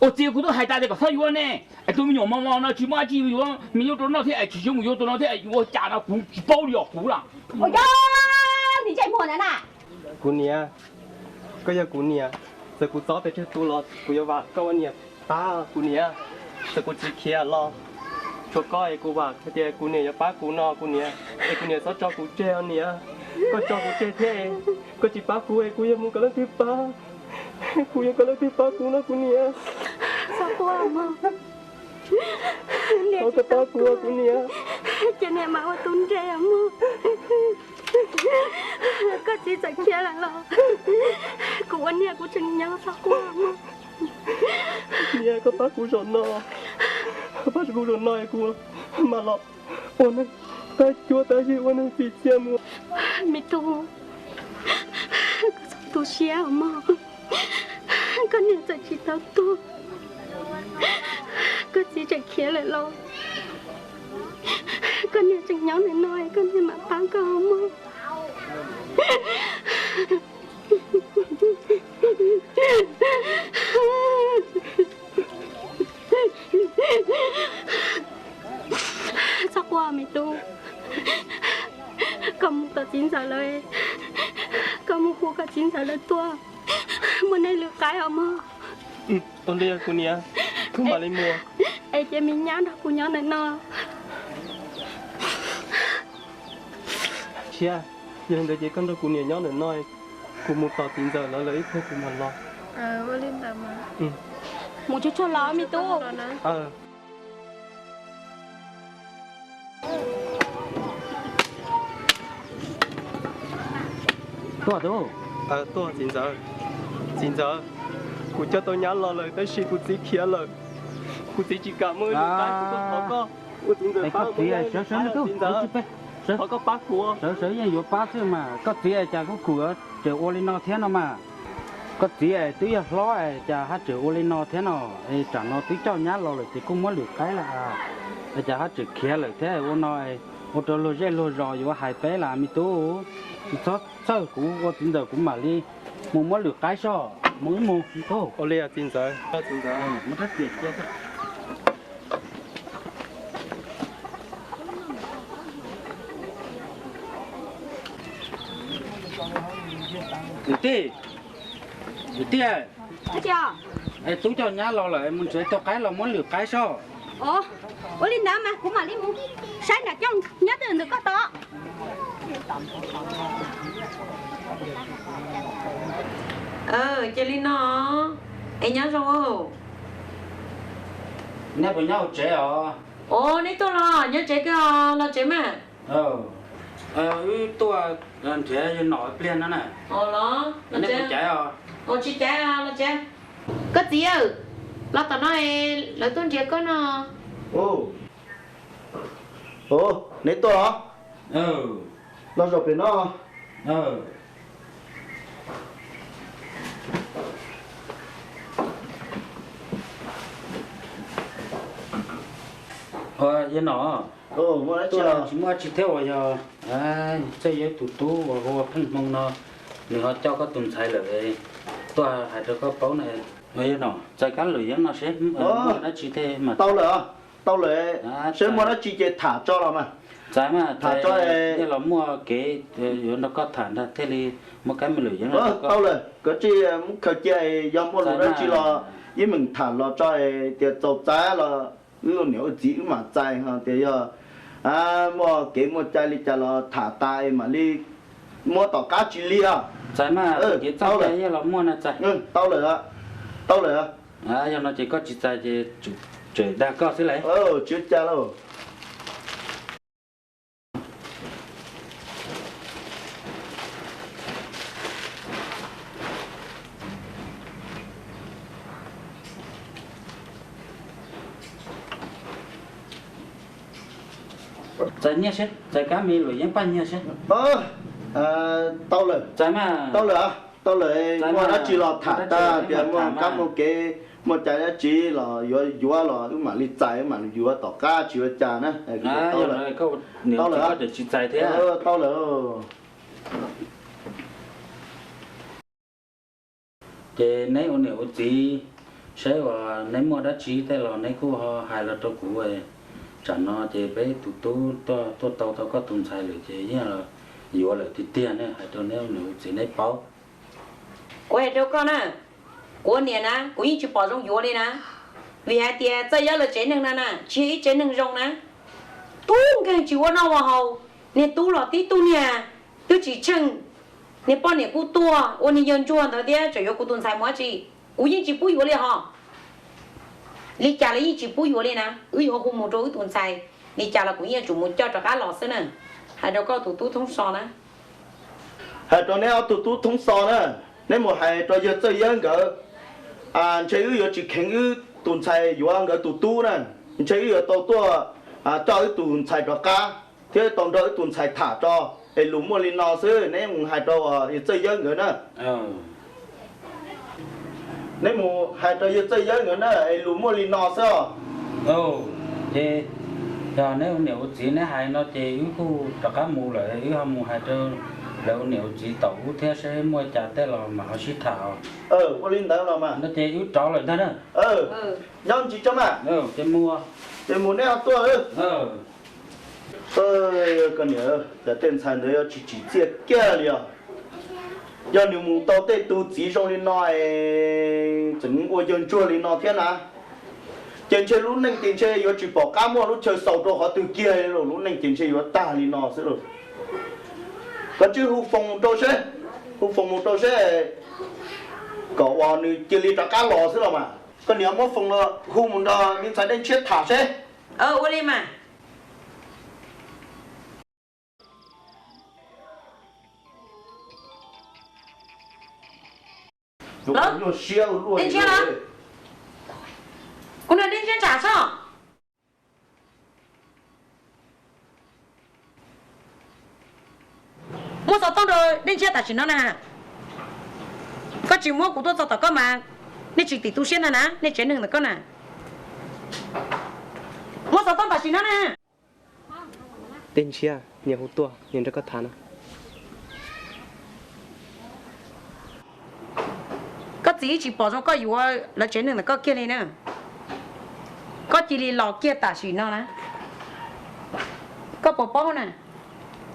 Ua txiv, kuv twb hais tas tias kom txhob yuav ne, es tus me nyuam mos mos no tsis muaj dab tsi yuav, me nyuam rau noj thiab es tsis xyov mus yuav tus no thiab es yuav ua cas no kuv tsis paub li os kuv lawm. Ua cas nim ntsej muag ntawd na? Kuv niam, koj yog kuv niam, txawm kuv txob pes tsawg tus los kuv yuav vam koj ua niam tab kuv niam. Txawm kuv txiv khiav los, tshuav koj es kuv vam hais tias kuv niam yuav pab kuv no kuv niam, es kuv niam txhob tso kuv tseg os niam. Koj tso kuv tseg thiab, koj tsis pab kuv es kuv yuav mus kom leej twg pab, kuv yuav kom leej twg pab kuv no kuv niam. Txhob quaj mog. Thov koj pab kuv kuv niam. Ces niam mam ua tus ntsej mog. Koj txiv txawm khiav lawm los kuv ua niam kuv tseem nyob, txhob quaj mog. Niam, koj pab kuv zaum no, pab kuv zaum no es kuv mam los ua neeg tag cuab tag yig, ua neeg fim cia mus. Me tub, koj txhob tu siab mog. Koj niam txawm tsis tau tuag, koj txiv tseem khiav lawm los koj niam tseem nyob ntawm no, koj niam mam pab koj mog. Txhob quaj me tub, koj mus tom txiv ntxawm lawv, koj mus hu kom txiv ntxawm lawv tuaj muab nej lwm qaib os mog. Ua li kuv niam, kuv mam li mus. Es cia me nyab nrog kuv nyob ntawm no. Tshiab, yog li ntawd ces koj nrog kuv niam nyob ntawm no, kuv mus tos txiv ntxawm lawv lawm ib pliag kuv mam los. Mus tsuag tsuag los me tub. Tuaj tub. Tuaj txiv ntxawm. Txiv ntxawm, kuv coj tau nyab los lawm tab sis kuv txiv khiav lawm. Kuv txiv tsis kam muaj ib lub tab, kuv tuaj thov koj ua txiv ntxawm pab ua txiv ntxawm. Thov koj pab kuv. Sawv sawv yeej yuav pab xwb mas koj txiv es cas kuj khum tseem ua li no thiab no mas. Koj txiv es twb yog hlob es cas haj tseem ua li no thiab no. Es tsam no twb coj nyab los lawm ces kuj muab lwm qaib lawm, es cas haj tseem khiav lawm thiab ua no, ua rau luag zej luag zos yuav hais peb lawm me tub. Tsis txhob txhawj, kuv ua txiv ntxawm kuv mam li mus muab lwm qaib soj, mus wb mus me tub. Ua li txiv ntxawm. Kwv tij, kwv tij, es tub coj nyab los lawm, mus nrhiav tau qaib los muab lwm qaib soj. Ua li ntawd mas kuv mam li mus saib nram coj nyob twg ntawm koj tod. Ces li no, es nyob zoo. Nej puas nyob hauv tsev os? Os, neb tuaj los nyob tsev kawg, los tsev mas. Wb tuaj nrhiav yawg Nom ib pliag no na. Los, neb puas caiv os? Tsis caiv, los tsev. Koj txiv, los tom no, lawv tuaj nrhiav koj no. Os, neb tuaj los? Los zaum pem no. Yawg Nom, tsis muaj dab tsi thiab uas yog txawj yog tus tub uas hu ua Pheej Hmoo no, nws ho coj koj tus ntxhais lawm, tuaj hais rau koj paub na. Yawg Nom, txais kab lwm yeeb no seb muaj dab tsi thiab mas. Tau lawm, tau lawm, seb muaj dab tsi ces tham tso los mas. Txais mas, tham tso, los muaj kev yuav nrog koj tham ntag thiaj li muaj kab me lwm yeeb no. Tau lawm, koj tsis muab khaws cia, yog muaj lus dab tsi los yeej meem tham los tso, tias txaus txais los wb ua niam ua txiv wb mam txais, ho tias yog muaj kev muaj cai li cas los tham tas mam li muab tom qab tsis li os. Txais mas, kev txoj cai los muaj na txais. Tau lawm, tau lawm. Yog no ces koj tsis txais ces tsum tsem dag koj xwb lauj. Tsis ua cas lauj. Txais nyiaj seb, txais kab me luam yeeb paj nyiaj seb. Tau lawm, txais mas, tau lawm, tau lawm, muaj dab tsi los tham tag, tias muaj kab muaj kev, muaj cai dab tsi los yuav yuav los wb mam li txais, wb mam li yuav tom qab tsis ua cas na. Tau lawm, tsis txais thiab. Tau lawm. Ces neb ua niam ua txiv, Saib uas neb muaj dab tsi tej los neb kuj ho hais los rau kuv. Tsam no ces peb tus tub tuaj tau tau koj tus ntxhais lawm ces yeej yuav lawm tiag tiag ne, hais rau neb niam txiv neb paub. Kuv hais rau koj na, kuv ua niam na kuv yeej tsis pom zoo yuav li na, vim hais tias Txawj Yawb lawv tsev neeg no na tsis yog ib tsev neeg zoo na. Tub nkeeg tsis ua noj ua haus, niag tub los tib tug niag twb tsis tsheej, niag poj niam kuj tuag ua niag yawg ntsuag ntawd thiab tseem yuav kuv tus ntxhais mus dab tsi? Kuv yeej tsis pub yuav li hos. Li cas los yeej tsis pub yuav li na, wb yuav hu mus rau wb tus ntxhais, li cas los kuv yeej yuav tsum mus coj rov qab los xwb na. Hais rau koj tus tub Thoob So na. Hais rau neb ob tug tub Thoob So na, neb mus hais rau yawg Txawj Yawb nkawd, ntshe wb yuav tsis kheev wb tus ntxhais yuav nkawd tus tub na, ntshe wb yuav tau tuaj coj wb tus ntxhais rov qab thiab tau nrog wb tus ntxhais tham tso, es lus muaj li no xwb, neb mus hais rau yawg Txawj Yawb nkawd na. Neb mus hais rau yawg Txawj Yawb nkawd na, es lus muaj li no xwb os. Ces yog neb ua niam ua txiv neb hais no ces wb kuj rov qab mus lawm, wb ho mus hais rau lawv ua niam ua txiv tom ub thiab saib muaj cas tej los mam ho sib tham os. Ua li ntawd los mas no ces wb rov lawm ntag na. Nyob ntsis tso mas. Ces mus, ces mus neb ho tuaj. Koj niam, cas tej ntxhais ntawd yuav tsis tsim txiaj kiag li os. Yog nws mus tau tej tus txiv zoo li no es tseem ua yawg ntsuag li no thiab na, ces ntshe lub neej ces ntshe yuav tsis pom qab muaj lub chaw xaus rau qhov twg kiag li, lub neej ces ntshe yuav tag li no xwb lauj. Koj tsij hu foos mus rau seb, hu foos mus rau seb, kom uas nws cia li rov qab los xwb los mas. Koj niam, muab foos los hu mus nrog me ntxhais Dej Ntshiab tham seb. Ua li mas. Nyuaj siab ua luaj. Dej Ntshiab, kuv nrog Dej Ntshiab tham sob. Muab xov tooj rau Dej Ntshiab tam sim no na. Koj tsis muab kuv tuaj txog tom koj mas nej tsis tim tu siab ntag na, nej tsev neeg ntawm koj na. Muab xov tooj tam sim no na. Dej Ntshiab, niam hu tuaj, niam nrog koj tham no. Koj txiv tsis pom zoo koj yuav lawv tsev neeg ntawm koj kiag li na. Koj cia li los kiag tam sim no na. Koj puas paub na,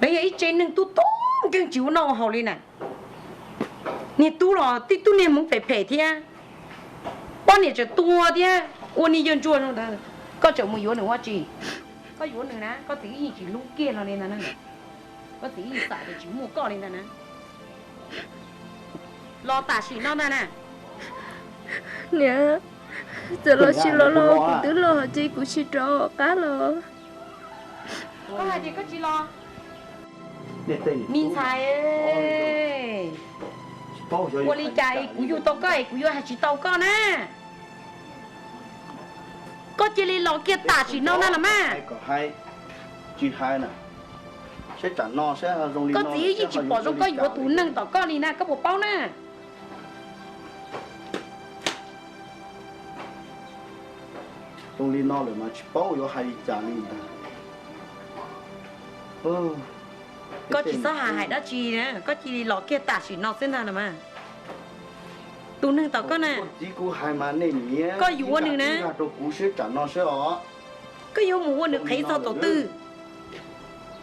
lawv yog ib tsev neeg tub tub nkeeg tsis ua noj ua haus li na. Niag tub los tib tug niag hmoov phem phem thiab, poj niam tseem tuag thiab ua niag yawg ntsuag zoo ntawd, koj tseem mus yuav nws ua tsi? Koj yuav nws na koj txiv yeej tsis hlub kiag no li ntag na. Koj txiv yeej xam tias tsis muaj koj li ntag na. Los tam sim no ntag na. Niam, txawm los tsis los los kuv twb los hais tias kuv tsis rov qab los. Koj hais tias koj tsis los. Me ntxhais, ua li cas kuv yug tau koj es kuv yuav hais tsis tau koj na. Koj cia li los kiag tam sim no ntag los mas. Koj txiv yeej tsis pom zoo koj yuav tus neeg tom koj li na, koj puas paub na? Zoo li no lawm mas tsis paub yuav hais li cas li ntag. Koj tsis txhob hais hais dab tsi na, koj cia li los kiag tam sim no xwb ntag los mas. Tus neeg tom koj na, koj yuav ua nws na, rau kuv seb tsam no seb os. Koj yuav mus ua nws qhev txog thaum twg?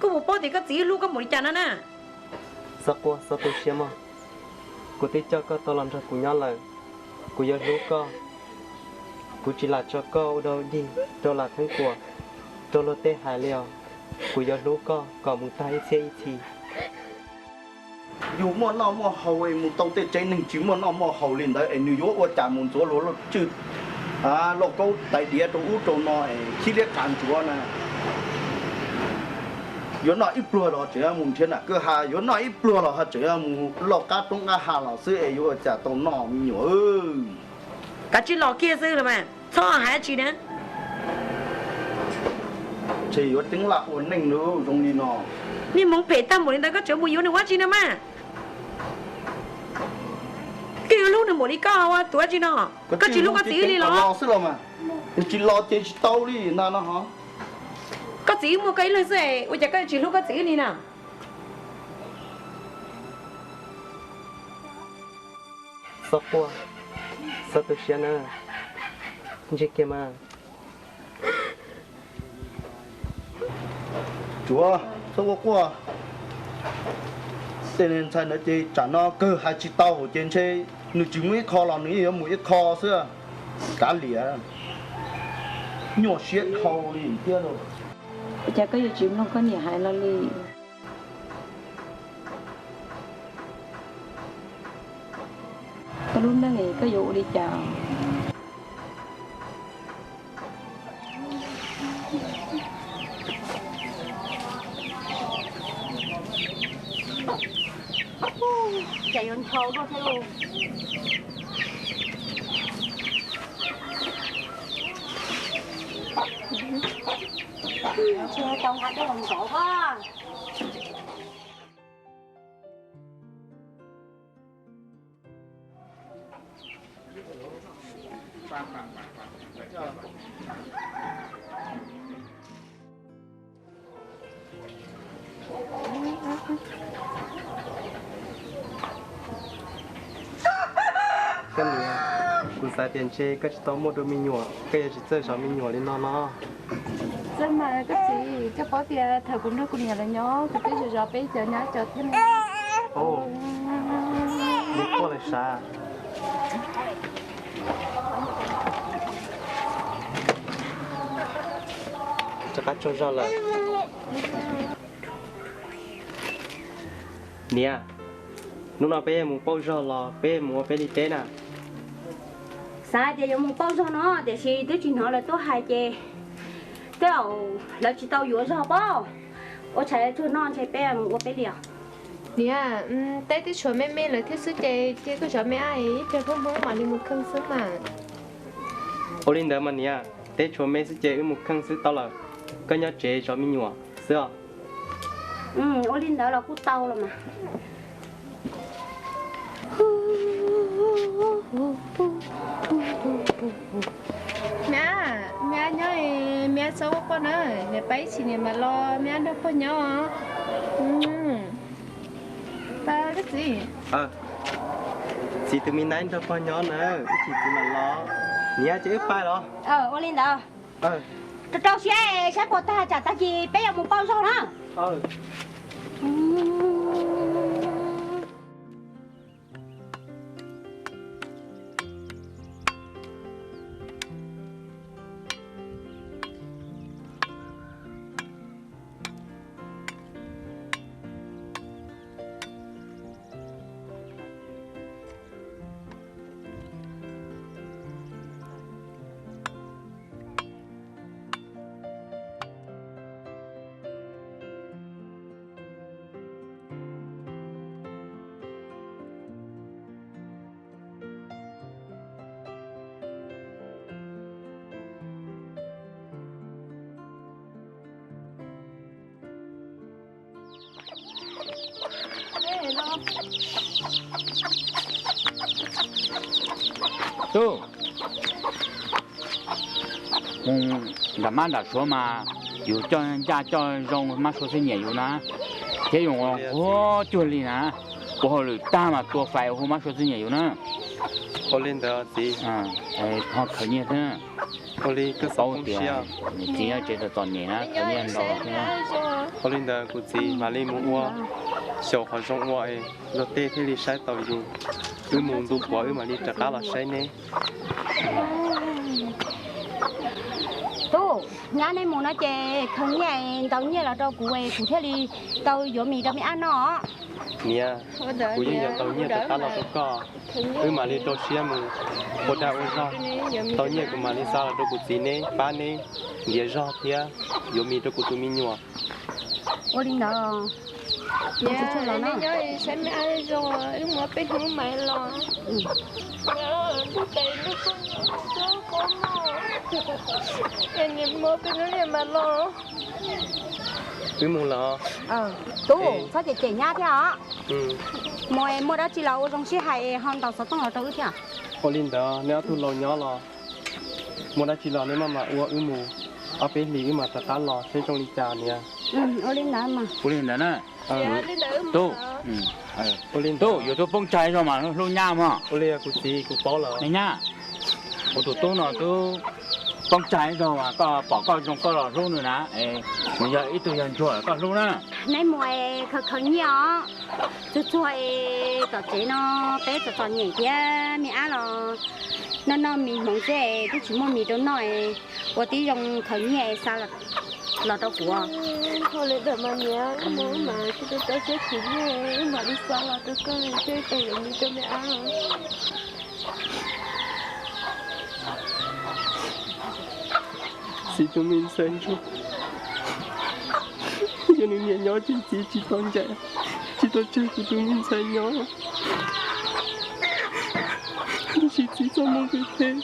Koj puas paub tias koj txiv hlub koj npaum li cas no na? Xov Quaj, xov tu siab mog, kuv twb coj koj tau los nrog kuv nyob lawm, kuv yuav hlub koj. Kuv tsis lam tso koj ua dog dig rau lam theeb kuam, rau luag tej hais li os. Kuv yuav hlub koj kom mus tag ib txhiab ib txhis. Yus muaj noj muaj haus es mus tau tej tsev neeg tsis muaj noj muaj haus li ntawd es nws yuav ua cas mus ntxuav luag lub tswj lauj kaub tais diav rau ub rau no es khib liab qas ntsuav na. Yuav noj ib pluag los tseem yuav mus nrhiav nam kwj ha, yuav noj ib pluag los ho tseem yuav mus loj qab roob qab ha los xwb es yuav ua cas tau noj me nyuam. Kav tsij los kiag xwb los mas txhob hais dab tsi na. Ntshe yuav ceeb laj ua neej zoo li no. Niag hmoov phem tag npaum li ntawd koj tseem mus yuav nws ua dab tsi no mas? Koj yuav hlub nws npaum li koj ua tus dab tsi no? Koj tsis hlub koj txiv wb li los? Xwb los mas, tsis los ces tsis tau li ntag no ho. Koj txiv wb muaj koj ib leeg xwb es ua cas koj tsis hlub koj txiv wb li na? Xov Quaj, xov tu siab na. Ntshe kiag mas. Tsuav, txhob ua quaj. Tej ntxhais ntawd ces tsam no kawg hais tsis tau ces ntshe nws tsis muaj ib qho los nws yeej yuav mus ib qho xwb. Kav liam, nyuaj siab dhau li thiab lauj. Ua cas koj yuav tsis mloog koj niam hais los li? Koj lub neej koj yuav ua li cas? Cas yuav nthau luaj thiab lauj. Tsis tau nqa dej los ntxov a. Koj niam, kuv xav tias ntshe koj tsis tau muaj dua me nyuam, koj yuav tsis txawj zov me nyuam li no no. Txawj mas koj txiv, koj paub tias thaum kuv nrog kuv niam lawv nyob kuv twb zov zov peb cov nyab cov thiab ne. Nws quaj lawm sav. Rov qab tsaug zog lawm. Niam, hnub no peb mus pauj zog los peb mus ua peb li teb na? Xav tias yuav mus pauj zog no tiam sis twb tsis hnov lawv tuaj hais ces tej zaum lawv tsis tau yuav zog pob. Ua tshais tsuag no ntshe peb mus ua peb li os. Niam, teb twb tshuav me me lawm thiab xwb ces cia koj zov me ab ib pliag peb mam li mus kheej xwb mas. Ua li ntawd mas niam, teb tshuav me xwb ces wb mus kheej xwb tau lawm. Koj nyob tsev zov me nyuam xwb os. Ua li ntawd los kuj tau los mas. Me ab, me ab nyob, me ab txhob quaj quaj na, niam pab ib chim niam mam los, me ab nrog pog nyob. Pab koj txiv. Txiv tus me nab nrog pog nyob na, ib chim txiv mam los. Niam, ces wb pais los? Ua li ntawd. Rau rau siab, saib puas tag, tsam tag kis peb yuav mus pauj zog na. Tub, mus nram mab nram suav mas yus coj ncaj coj zoo mab suav thiaj nyiam yus na, thiab yus ua cuag li na, ua hauj lwm tag mas tua fais ua hu mab suav thiaj nyiam yus na. Ua li ntawd txiv. Ho khaws nyiaj thiab. Ua li koj paub tias txiv nyob tsev txom txom nyem na, khaws nyiaj ntau thiab. Ua li ntawd kuv txiv mam li mus ua xyaum qhov zoo ua es luag tej thiaj li saib taus yus. Wb mus ntu puav wb mam li rov qab los saib neb. Tub, nyab, nej mus no ces khaws nyiaj ntau nyiaj los rau kuv es kuv thiaj li tau yuav mis rau me ab noj. Niam, kuv yeej yuav tau nyiaj rov qab los rau koj. Wb mam li rau siab mus ua dag ua zog. Tau nyiaj kuv mam li xa los rau kuv txiv neb pab neb ntiav zog thiab yuav mis rau kuv tus me nyuam. Ua li ntawd. Nyob saib me ab zoo, wb mus peb hnub mam los. Mus peb hnub mam los. Wb mus los. Tub, txhob cem cem nyab thiab os. Mus muaj dab tsi los ua zoo sib hais ho ntaus xov tooj los rau wb thiab. Ua li ntawd, neb ob tug laus nyob los muaj dab tsi los neb maj mam ua, wb mus ob peb hlis wb mam rov qab los seb zoo li cas niam. Ua li ntawd na. Tub, tub, yuav tub poob tsag zoo mas hlub nyab mog. Ua li kuv txiv, kuv paub lawm. Nyab, Kuv tus tub no twb poob tsag ib zaug mas koj pom koj zoo koj los hlub nws na, es nws yog ib tug yawg ntsuag koj hlub na. Neb mus es khaws khaws nyiaj os, txuag txuag es tom tsev no peb txom txom nyem thiab me ab los noj noj mis hmoov xwb es twb tsis muaj mis rau noj es ua tib zoo khaws nyiaj es xa los rau kuv. Ua li ntawd mas niam, wb mas tsis tau tau siab khwv nyiaj, wb mam li xa los rau koj thiab koj yuav mis rau me ab. Txiv tus me ntxhais ntsuag, yog nws niam nyob ces txiv tsis tau ncaim, tsis tau tseg kuv tus me ntxhais nyob. Tab sis txiv txoj hmoo phem phem,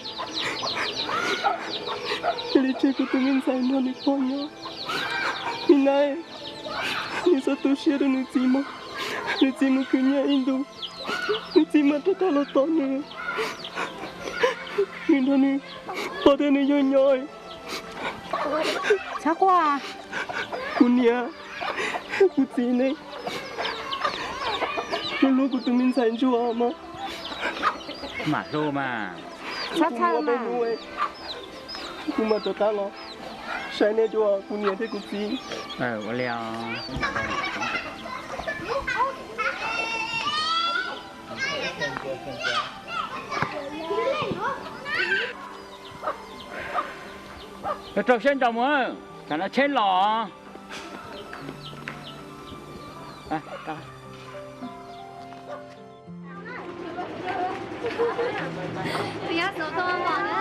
cia li tseg kuv tus me ntxhais nrog nws pog nyob. Me nab, nws txhob tu siab rau nws txiv mog, nws txiv mus khwv nyiaj ib ntus, nws txiv mam rov qab los tos nws. Nws nrog nws pog thiab nws yawg nyob. Txhob quaj. Kuv niam, kuv txiv ne, hlub hlub kuv tus me ntxhais ntsuag mog. Mam hlub mas. Txhob txhawj mas. Kuv mam rov qab los saib nej dua, kuv niam thiab kuv txiv. Ua li os. Rau siab ntso mus, tsam no tsheb los. Tus yog xav tau mos na.